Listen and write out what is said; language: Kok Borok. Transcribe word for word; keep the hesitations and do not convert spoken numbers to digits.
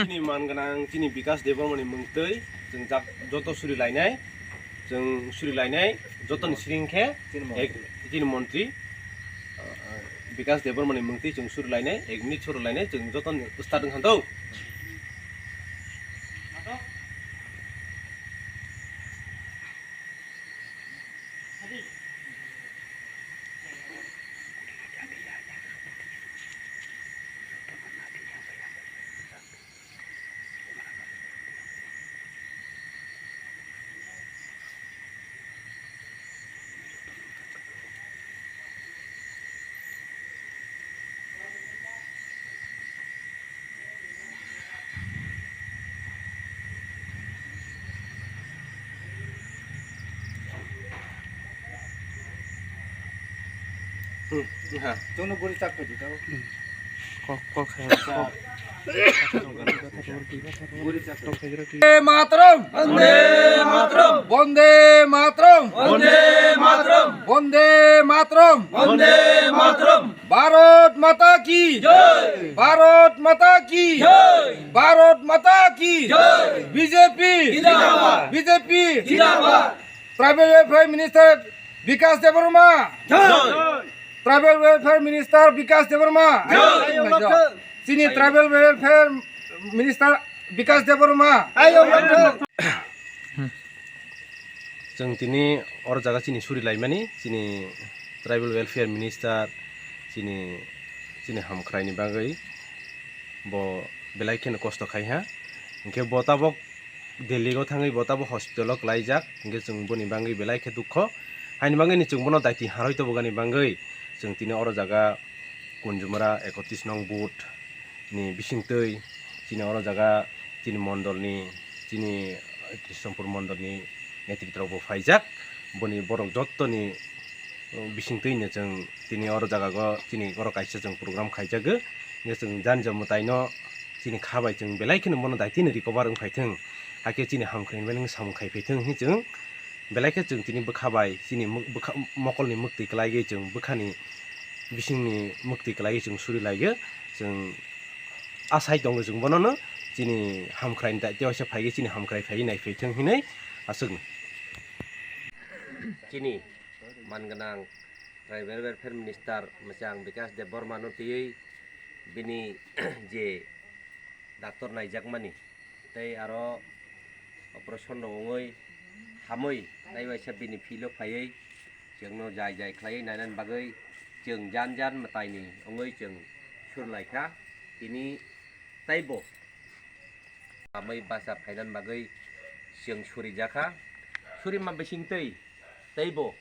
Chini man gwnang chini Bikas Debbarmani mungtwi chwng jak-, joto suri lainai, chwng suri lainai, jotoni siring khe chini ek-, montri. Chini montri, uh, Bikas Debbarmani mungtwi chwng suri lainai, ek minute suri lainai, chwng jotoni start wngkha do. Hmm, ha. Chwngno bwrwi chak phai di, tao. Kok, kok hai, kok. Bwrwi chak phai. Vande Mataram! Vande Mataram! Vande Mataram! Vande Mataram! Vande Mataram! Vande Mataram! Bharat Mata ki! Jai! Bharat Mata ki! Jai! Bharat Mata ki! Jai! B J P! Zindabad! B J P! Zindabad! Tribal Welfare Minister Bikas Debbarma! Jai! Tribal Welfare Minister Bikas Debbarma! Jai! Chini Tribal Welfare Minister Bikas Debbarma! Chwng tini oro jaga chini suri laimani, chini Tribal Welfare Minister, chini, chini hamkraini bagwi bo belai kheno kosto khai ha. Hinkhe bo tabok Delhi o thangwi bo tabok hospital o klaijak, hinkhe chwng boni bagwi belai khe dukho. Haini bagwi ni chwng bono daiti harwi tobogani bagwi chwng tini oro jaga Kunjumara ekotris nong booth ni bisingtwi chini oro jaga chini mondolni, chini Krishnapur mondolni netritrok bo phaijak. Boni borok jottoni bisingtwi no chwng tini oro jaga o chini oro kaisa chwng program khaijago. Hinkhe chwng jani jani mwtaino chini kha bai chwng belai kheno bono daitino recover wng phaithwng. Hakhe chini hamkrai hinwi samung khai phaithwng hinwi chwng belai khe chwng tini bwkha bai chini mwk-, bwkha mokolni mwktwi kwlaiwi chwng bwkhani bisingni mwktwi kwlaiwi chwng suri laigo. Chwng asai tongo chwng bonono chini hamkraini daityo waisa phaiwi chini hamkrai phaiwi naiphai thwng hinwi aswkno. Chini man gwnang Tribal Welfare Minister mwchang Bikas Debbarma no twiwi bini je doctor naijakmani tei aro operation rok wngwi hamwi tei waisa bini field o phaiwi chwngno jai jai khlaiwi nainani bagwi chwng jan jan mwtaini wngwi chwng sur laikha. Tini teibo hamwi bacha phainani bagwi chwng surijakha. Surima bisingtwi teibo